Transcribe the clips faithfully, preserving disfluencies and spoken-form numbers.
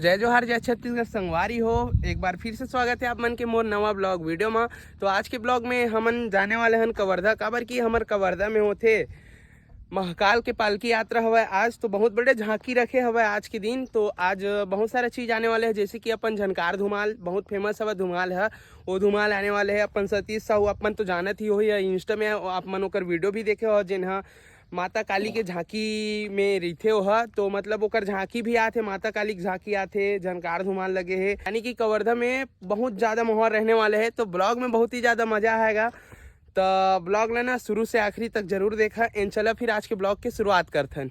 जय जोहार, जय छत्तीसगढ़ संगवारी हो। एक बार फिर से स्वागत है आप मन के मोर नवा ब्लॉग वीडियो में। तो आज के ब्लॉग में हमन जाने वाले हन कवर्धा, काबर कि हमर कवर्धा में होथे महाकाल के पालकी यात्रा हवय आज। तो बहुत बड़े झांकी रखे हवय आज के दिन। तो आज बहुत सारा चीज आने वाले है, जैसे कि अपन झनकार धुमाल, बहुत फेमस हवय धुमाल है, वो धुमाल आने वाले है। अपन सतीश साहू आप मन तो जानत ही होही, इंस्टा में आप मन ओकर वीडियो भी देखे हो, जेन ह माता काली के झांकी में रहिथे ओहा। तो मतलब ओकर झांकी भी आथे, माता काली के झांकी आथे, झनकार धुमाल लगे है, यानी कि कवर्धा में बहुत ज्यादा माहौल रहने वाले है। तो ब्लॉग में बहुत ही ज्यादा मजा आएगा। तो ब्लॉग ला ना शुरू से आखिरी तक जरूर देखा। एन चला फिर आज के ब्लॉग के शुरुआत करथन।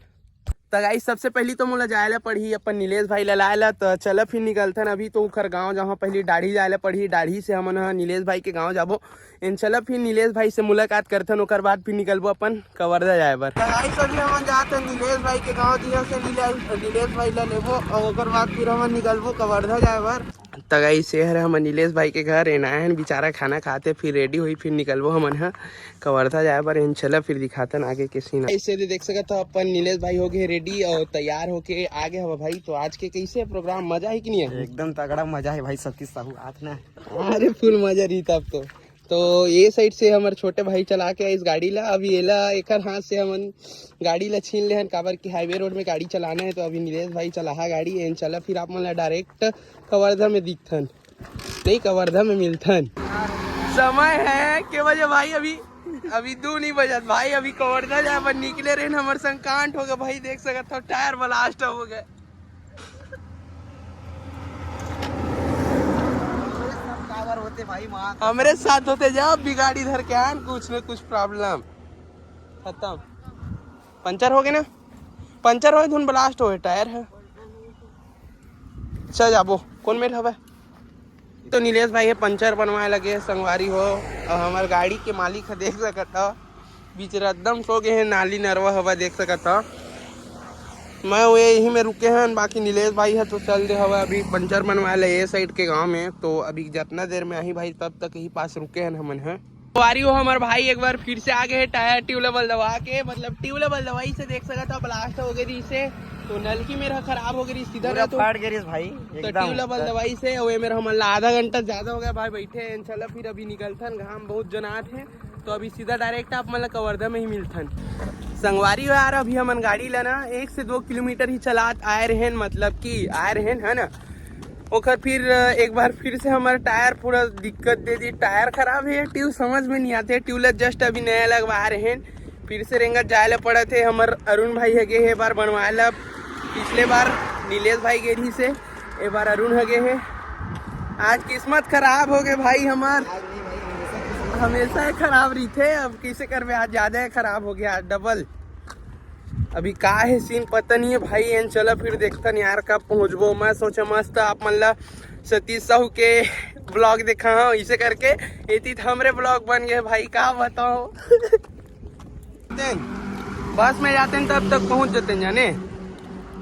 त गाइस, सबसे पहली तो मोला जाए ला पड़ही अपन नीलेश भाई ला लाए ला। त चला फिर निकलथन। अभी तो उखर गांव जहां पहली डाढ़ी जाए ला पड़ही, डाढ़ी से हमन ह नीलेश भाई के गांव जाबो। एन चला फिर नीलेश भाई से मुलाकात करथन, ओकर बाद फिर निकलबो अपन कवर्धा जाए बर। त गाइस, अभी हमन जात हन नीलेश भाई के गांव, जिहां से नीलेश, नीलेश भाई ला लेबो और ओकर बाद फिर हमन निकलबो कवर्धा जाए बर। त गाइस, ये हरे हमन नीलेश भाई के घर। एन आए हन बेचारा खाना खाथे, फिर रेडी होई, फिर निकलबो हमन ह कवर्धा जाए बर। एन चला फिर दिखाथन आगे के सीन। ऐसे दे देख सकत हो अपन नीलेश भाई हो गए रेडी और तैयार होके आ गए हवा भाई। तो आज के कैसे प्रोग्राम, मजा है कि नहीं है? एकदम तगड़ा मजा है भाई, सतीश साहू आत ना। अरे फुल मजा रही तब तो। तो ये साइड से हमर छोटे भाई चला के आइस गाड़ी ला। अभी एला एकर हाथ से हमन गाड़ी ला छीन ले हन, काबर कि हाईवे रोड में गाड़ी चलाना है। तो अभी नीलेश भाई चलाहा गाड़ी। एन चला फिर आप मन ला डायरेक्ट कवर्धा में दिखथन, नहीं कवर्धा में मिलथन। समय है के बजे भाई? अभी, अभी दू नहीं बजत भाई, अभी कवर्धा जाए बर निकले रहे, हमर संग कांड हो गए भाई, देख सकत हो टायर ब्लास्ट हो गए। काबर होते भाई, माँ हमरे साथ होते, जब भी गाड़ी धर के आन, कुछ न कुछ प्रॉब्लम खत्म। पंचर हो गए ना, पंचर होए धुन ब्लास्ट होए टायर है। चल जाबो, कौन मेर हवे? तो नीलेश भाई है पंचर बनवाए लगे संगवारी हो। और हमार गाड़ी के मालिक है, देख सकत हो, बीच रद्दम सो गए हैं, नाली नरवा हवा देख सकत हो। मैं वो यही में रुके हैं, बाकी नीलेश भाई है तो चल दे हवा अभी पंचर बनवाए ले ये साइड के गांव में। तो अभी जितना देर में आही भाई, तब तक यही पास रुके हैं हमन है। संगवारी हो, हमार भाई एक बार फिर से आ गए हैं टायर ट्यूबलेबल दवा के, मतलब ट्यूबलेबल दवाई से देख सकत हो ब्लास्ट हो गई इसे। तो नलकी मेरा खराब हो गई, सीधा पूरा ना तो फाड़ गए रे भाई, तो एकदम। ट्यूबलेबल दवाई से वो मेरा हमन ला आधा घंटा ज्यादा हो गया भाई बैठे हैं। चलो फिर अभी निकलथन, घाम बहुत जनात है। तो अभी सीधा डायरेक्ट आप मन ला कवर्धा में ही मिलथन। संगवारी हो यार, अभी हमन गाड़ी ला ना एक से दो किलोमीटर ही चलात आए रहेन, मतलब कि आए रहेन, है ना। ओकर फिर एक बार फिर से हमार टायर पूरा दिक्कत दे दी। टायर खराब है, ट्यूब समझ में नहीं आते, ट्यूबलेस जस्ट अभी नया लगवा रहेन। फिर से रेंगत जाए ला पड़त है। हमर अरुण भाई हगे हे बार बनवाए ला, पिछले बार नीलेश भाई गे रही से, ए बार अरुण हगे हे। आज किस्मत खराब हो गए भाई हमार, हमेशा ही खराब रही थे। अब कैसे करबे, आज ज्यादा ही खराब हो गया, डबल। अभी का है सीन पता नहीं है भाई। एन चला फिर देखतन यार कब पहुंचबो। मैं सोचा मस्त आप मन ला सतीश साहू के ब्लॉग देखा हूँ इसे करके, एती तो हमरे ब्लॉग बन गए भाई, का बताओ। बस में जाते हैं तब तक पहुंच जाते हैं जाने।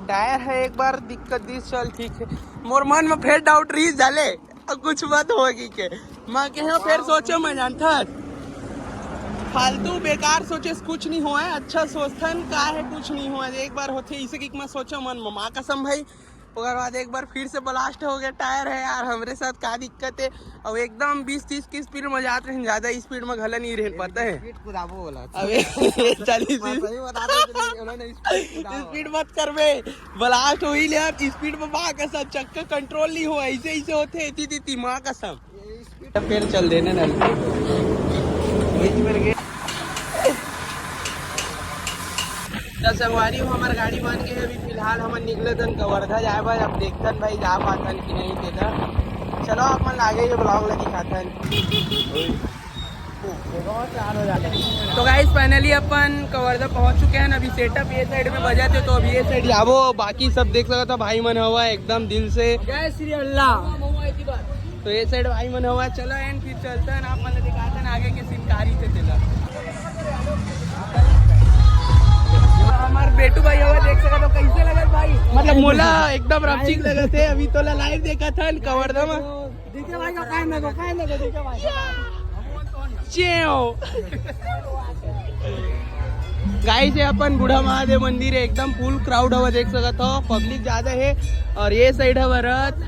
टायर है एक बार दिक्कत दिस, चल ठीक है। मोर मन में फिर डाउट रही जाले, अब कुछ मत होगी के। मैं कहे फिर सोचो मैं जानता, फालतू बेकार सोचे से कुछ नहीं होए, अच्छा सोचथन का है, कुछ नहीं होए। एक बार होते इसे कि मैं सोचो मन में, माँ कसम भाई। ओकर बाद एक बार फिर से ब्लास्ट हो गया टायर है यार, हमरे साथ का दिक्कत है। और एकदम बीस तीस की स्पीड में जात रहे, ज्यादा स्पीड में घला नहीं रहे, पता है। स्पीड कुदाबो बोला। अबे चालीस मैं सही बता रहा हूँ कि नहीं, उन्होंने स्पीड कुदाबो। स्पीड मत करबे, ब्लास्ट हो ही ले यार, स्पीड में बा कसम, चक्का कंट्रोल नहीं हो, ऐसे ऐसे होते हैं, ती ती ती माँ कसम। ये स्पीड फिर चल देने ना। त संगवारी हो, हमार गाड़ी बन गए, अभी फिलहाल हमन निकले तन कवर्धा जाए बर। अब देखतन भाई जा पातन कि नहीं देता। चलो आप मन लागे ये ब्लॉग ला दिखातन। तो गाइस फाइनली अपन कवर्धा पहुंच चुके हैं। अभी सेटअप ये साइड में बजा थे, तो अभी ये साइड जाबो। बाकी सब देख सकता भाई मन हवा एकदम दिल से। जय श्री अल्लाह। तो ये साइड भाई मन हवा, चलो एंड फिर चलते हैं, आप मन दिखाते हैं आगे के सीन कारी थे तेला। हमार बेटू भाई हवा देख सकता हो कैसे लगत भाई, मतलब मोला एकदम रमचिक लगत है। अभी तोला लाइव देखा था कवर्धा में। डीके भाई का काहे ना को, काहे ना को डीके भाई। चेव। गाइस, ये अपन बूढ़ा महादेव मंदिर है, एकदम फुल क्राउड हवा, देख सकत हो, पब्लिक ज्यादा है। और ये साइड हवा रथ।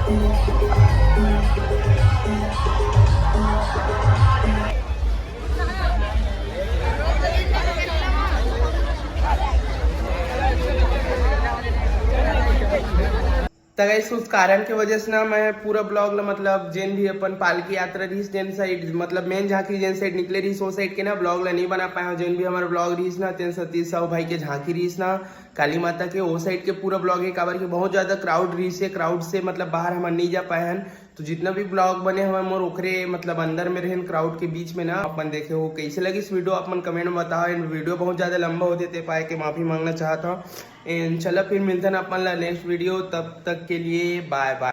त गाइस, उस कारण के वजह से ना मैं पूरा ब्लॉग ला, मतलब जेन भी अपन पालकी यात्रा रहिस, जेन साइड, मतलब मेन झांकी जेन साइड निकले रहिस, वो साइड के ना ब्लॉग ला नहीं बना पाए हूँ। जेन भी हमारा ब्लॉग रहिस ना, तेन सतीश साहू भाई के झांकी रहिस ना काली माता के, वो साइड के पूरा ब्लॉग है, काबर के बहुत ज्यादा क्राउड रहिस है। क्राउड से मतलब बाहर हमन नहीं जा पाए हन, तो जितना भी ब्लॉग बने हवे मोर ओकरे मतलब अंदर में रहन, क्राउड के बीच में ना। अपन देखे हो कैसे लगिस वीडियो, अपन कमेंट में बताओ। एंड वीडियो बहुत ज्यादा लंबा होते ते पाए के माफी मांगना चाहता हूँ। एंड चलो फिर मिलते हैं अपन ला नेक्स्ट वीडियो, तब तक के लिए बाय बाय।